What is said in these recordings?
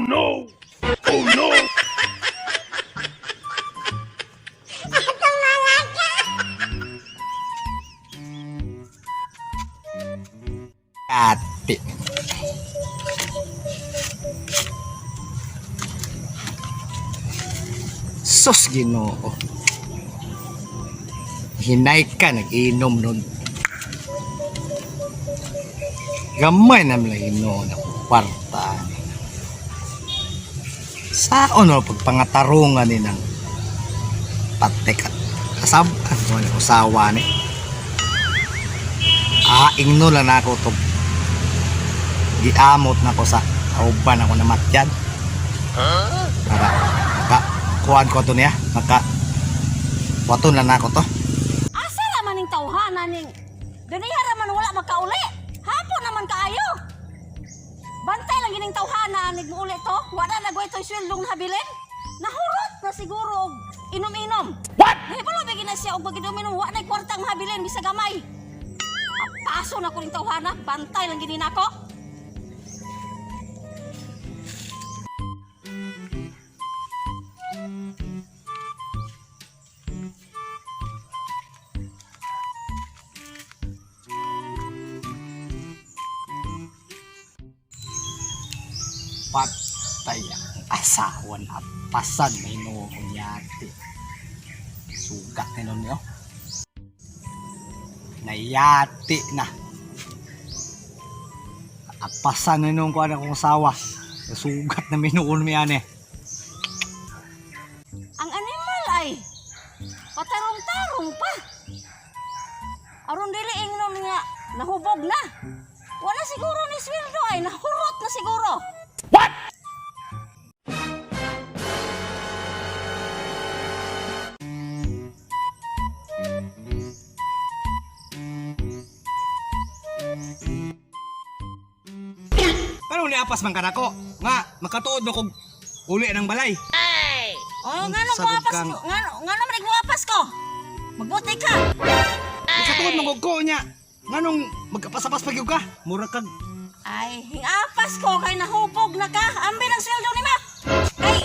No! Oh no! Ate. Sus, Ginoo. Hinay ka, nag-inom nun. Gamay na lang Ginoo na kwarta. Saon no pagpangatarungan ni ng patek at kasab ano ni usawa ni. Ah, ingno lang na ako to, giamot na ko sa kauban ako na matyan. Para maka kuan ko to niya, maka waton lang na ako to. Asa raman ning tawhana ning ganiha raman wala makauli. Hapon naman kaayo. Bantay lang gining tawhana nig muuli to. Wala na goy toy sweldong nahabilin. Nahurot na siguro og inom-inom. What? Nahibalo ba gina siya og maginom-inom, wa nay kwartang mahabilin bisag gamay. Paso na ko ning tawhana, bantay lang gini nako. Patay ang asawa na pasan may noo yate. Sugat na nun niyo. Nayati na. Apasan na nun ko akong asawa. Sugat na minuon mi ane. Ang animal ay patarong-tarong pa. Aron dili ingnon nga nahubog na. Wala siguro ni sweldo ay nahurot na siguro. Paano ni apas man kanako? Nga, makatuod mo kog uli ng balay. Oh, nga nang Sagot muapas kang- ko. Nga nga naman nagmuapas ko. Magbuti ka. Makatuod mo kog ko niya. Nganong magkapasapas pa gyud ka? Mura kag Ay, hingapas ko kay nahubog na ka. Ambi ng sweldo ni ma. Kay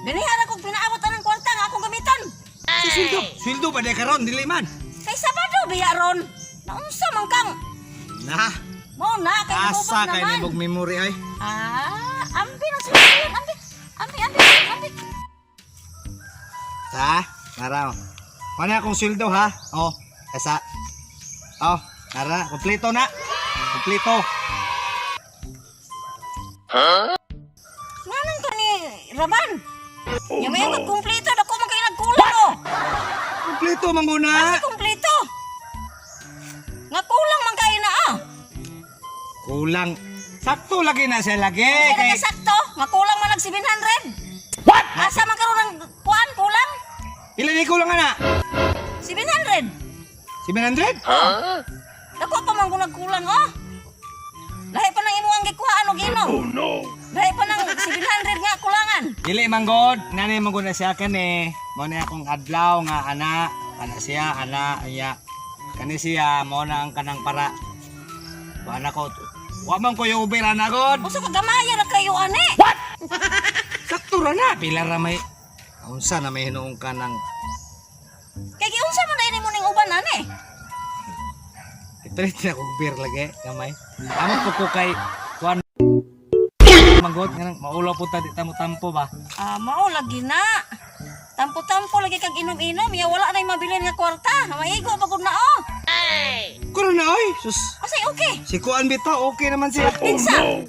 ganihan akong pinaabot ang kwarta nga akong gamiton. si sweldo. Sweldo ba di karon dili man. Kay Sabado biya ron. Naunsa man kang Na, mo na kay nahubog asa kay naman. nimog memory ay. Ah, ambi ng sweldo yun. Ambi. Ambi, ambi, ambi. Ta, nara. Ano akong sweldo ha? Oh, asa. Oh, nara, kompleto na. Kompleto. Nganong ka ni Raman? Oh Yung may no! kumpleto, dako man kayo nagkulang oh. Kompleto man guna. Asa kumpleto? Nga kulang man kayo na ah. Kulang. Sakto lagi na siya lagi. Kaya Kay nga sakto, nga kulang man nag 700. What? Asa man karon ang kuan kulang? Ilan ni kulang ana? 700. 700? Dako pa man kung nagkulang oh. Lahi pa nang imuang gikuhaan og inom. Oh no! Lahi pa nang 700 nga kulangan. Dili man god, nani man gud na siya kani. Mo na akong adlaw nga ana, ana siya, ana iya. Kani siya mo na ang kanang para. Wa na ko. Wa man ko yung Uber ana god. Usa ka gamaya na kayo ani. Sakto ra na pila ra may unsa na may hinuong ka ng Kay giunsa man na nimo ning uban ani? Ipalit na akong beer lagi gamay. Amo po ko kay kuan manggod nga nang maulaw po ta di ta mo tampo ba. Ah, mao lagi na. Tampo-tampo lagi kag inom-inom, ya wala na mabilin nga kwarta. Maigo pa gud na oh. Kuno na oy. Sus. Asay okay. Si kuan bitaw okay naman siya. Oh no!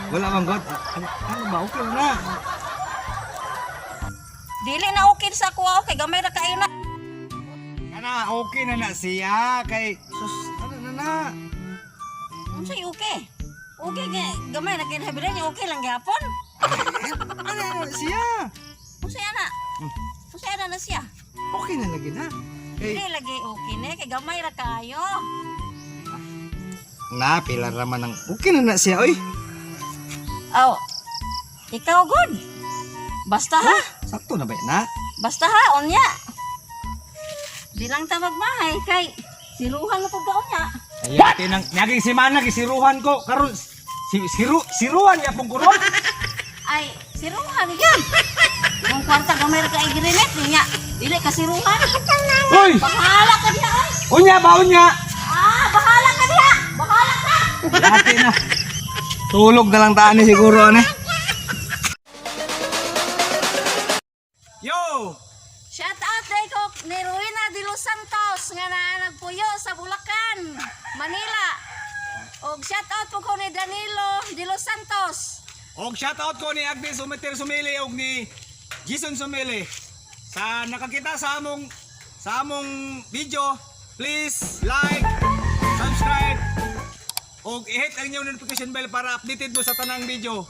Wala man god. Ano, ano ba okay na? Dili na okay sa kuha okay gamay ra kayo na. Kana okay na na siya kay sus ano na na. Unsay okay? Okay nga gamay ra kay nabilin niya okay lang gyapon. Ano na siya? Unsay ana? Unsay ana na siya? Okay na lagi na. Kay Dili lagi okay ni kay gamay ra kayo. na pila ra man ang okay na na siya oy. Aw. Ikaw good. Basta ha. Sakto na ba na? Basta ha unya. Di lang ta magmahay kay siluhan mo pud ka unya. What? Nang naging semana gisiruhan ko karon si siru siruhan ya pong kuron. Ay, siruhan yan. Kung kwarta gamay ra ka i-remit niya. Dili ka siruhan. Uy! Bahala ka diha oy. Unya ba unya? Ah, bahala ka diha. Bahala ka. Dati na. Tulog na lang taan ni siguro ano. Yo! Shout out day ko ni Rowena de Los Santos nga naa nagpuyo sa Bulacan, Manila. Og shout out po ko ni Danilo de Los Santos. Og shoutout ko ni Agnes Sumeter Sumili og ni Jason Sumili. Sa nakakita sa among video, please like, subscribe, og i-hit ang inyong notification bell para updated mo sa tanang video.